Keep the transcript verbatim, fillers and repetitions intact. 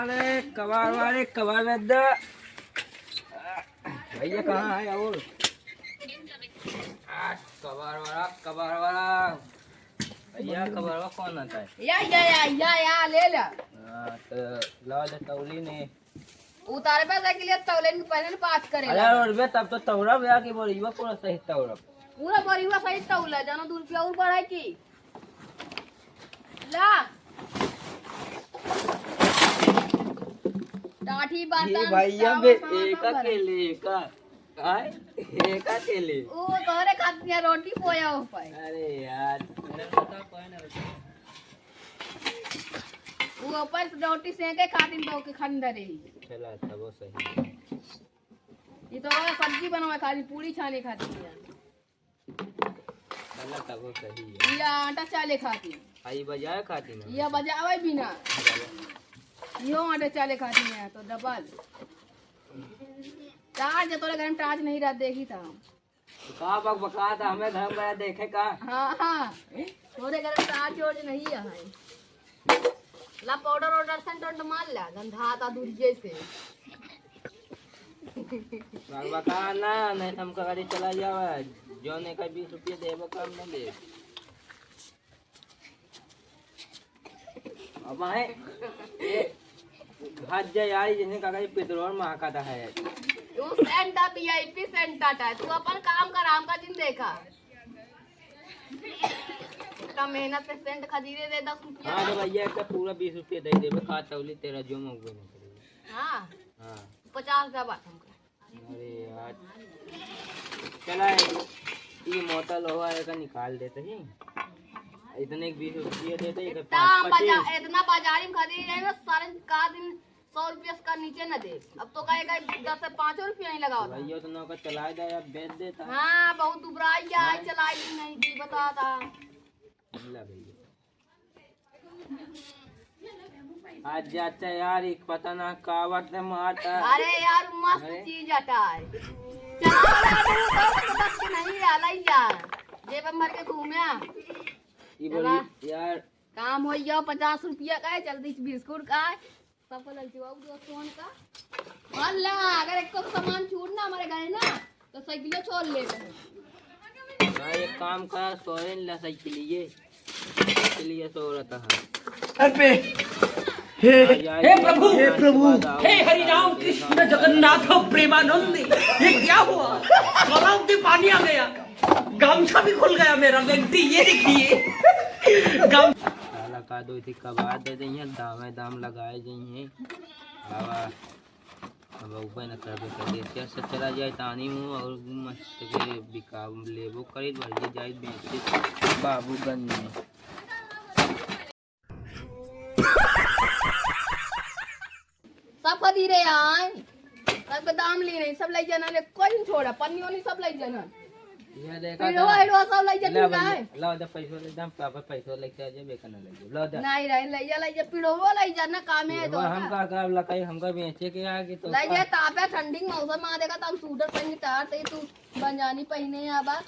अरे कबाड़ वाले, कबाड़ में द। भैया कहाँ है और? आ, कबाड़ वाला, कबाड़ वाला। भैया कबाड़ वाला कौन आता है? या, या, या, या, या, ले ला। हाँ, तो ला दे तौली ने। उतारे पे साइकिल ये तौले के पहले बात करे अरे लगा। और बे, तब तो तौरा भैया की बोरी, वो पूरा सही तौरा। पूरा बोरी हुआ सही तौला, जानो दो रुपया और बढ़ाई की। ला। टाठी ये बर्तन, भैया चावल, बे, सामान एक सब भरा। अकेले, एक। आय, एक अकेले। ओ, तोहरे खातिर रोटी पोया हो पाए। अरे यार। वो ऊपर से रोटी सेके खातिर तो के खंडर ही। चला, तब वो सही है। ये तो सब्जी बनावे खातिर, पूरी छाने खातिर है। चला, तब वो सही है। ये आटा चाले खातिर। आ, ये बजावे खातिर ना? ये बजावे भी ना। यो आटा चाले खातिर है, तो डबल। चार्ज, तोरे घर में चार्ज नहीं रहा, देखी था हम। तो का बकबका था, हमें घर में देखे का? हाँ, हाँ। तोरे घर में चार्ज, चार्ज नहीं है। ला पाउडर वाउडर सेंट वेंट मार ला, गंधा आता दूरिये से। बकबका ना, नहीं तो हमका गाड़ी चला जावा, जो नहीं का बीस रुपये देबो, काम नहीं दे। अब आए, ये हाथ जाए यार, जैसे काका जी पेट्रोल महका था है। तू scent V I P scent आता है, तू अपन काम कर, हमका जिन देखा। इतना मेहनत से सेंट खरीदे दे दस रुपया हाँ, तो का। भैया, एक तो पूरा बीस रुपये दे देबे, का तौली तेरा जो मंगवे ना करे। हाँ। हाँ। पचास का बात हमका। अरे यार। चला, ये मोटा लोहा है का निकाल देते ही। इतने एक बीस रुपये देते, एक इतना पाँच पच्चीस। बाजा-, इतना बाजारी में खरीदे जाए ना, सारे का दिन सौ रुपया से का नीचे न दे। अब तो कहे, कहे दस से पाँचों रुपया नहीं लगावत। भैया तो नौकर चलाए दे, अब बेच देता। हाँ, बहुत दुबराई है, हाँ। चलाई भी नहीं थी, बता था। ला भैया। आज जाता यार, एक पता ना का बात है मारता। अरे यार, मस्त अरे। चीज हटा है। चला, चला, चला, चला, चला, नहीं, ला, लाई जा। जेब में भर के घूमे। ये चला। बोली यार। काम हो जाओ, पचास रुपया का है, जल्दी से बिस्कुट का है। सबको ललचुआऊ दोस्तों का। भला अगर एक को सामान छूट ना हमारे घर ना, तो साइकिल छोड़ ले। हाँ, एक काम कर, सोरेन ला साइकिल ये। साइकिल ये सो रहता है। अबे, हे, हाँ, यार, हे ये प्रभु, आशीर्वाद हे प्रभु, आओ, हे हरि राम कृष्ण जगन्नाथ प्रेमानंद, ये क्या हुआ? गला में पानी आ गया, गमछा भी खुल गया मेरा, व्यक्ति, ये देखिए, गम- साला का दो थी कबार दे देइहैं, दामे दाम लगाए जइहैं। आवा, अब ऊपर न करबे कर दे, क्या से चला जाए तानी हूँ और मस्त के बिका लेबो करी, भैया जाए बेचे बाबूगंज में। सब खदी रे आए, सब के दाम ली नहीं, सब लई जाना ले, कोई नहीं छोड़ा, पन्नी ओनी सब लई जाना। ये देखा पिड़वा था। हिड़वा सब लई जा, ला तू भैया, लाए। ला दे पैसो ले, दम पापा पैसो लेके आ जाबे, कना ले जा, ला दे। नहीं रहे, लई जा, लई जा, पिड़वा लई जा ना, काम है तो पिड़वा हम का। का, का लकाई, हमका बेचे के आगे तो लई का। जा, तापे ठंडी के मौसम आ, देखा तो हम सूटर पहन के तैयार थे, तू बंजानी पहने आबा।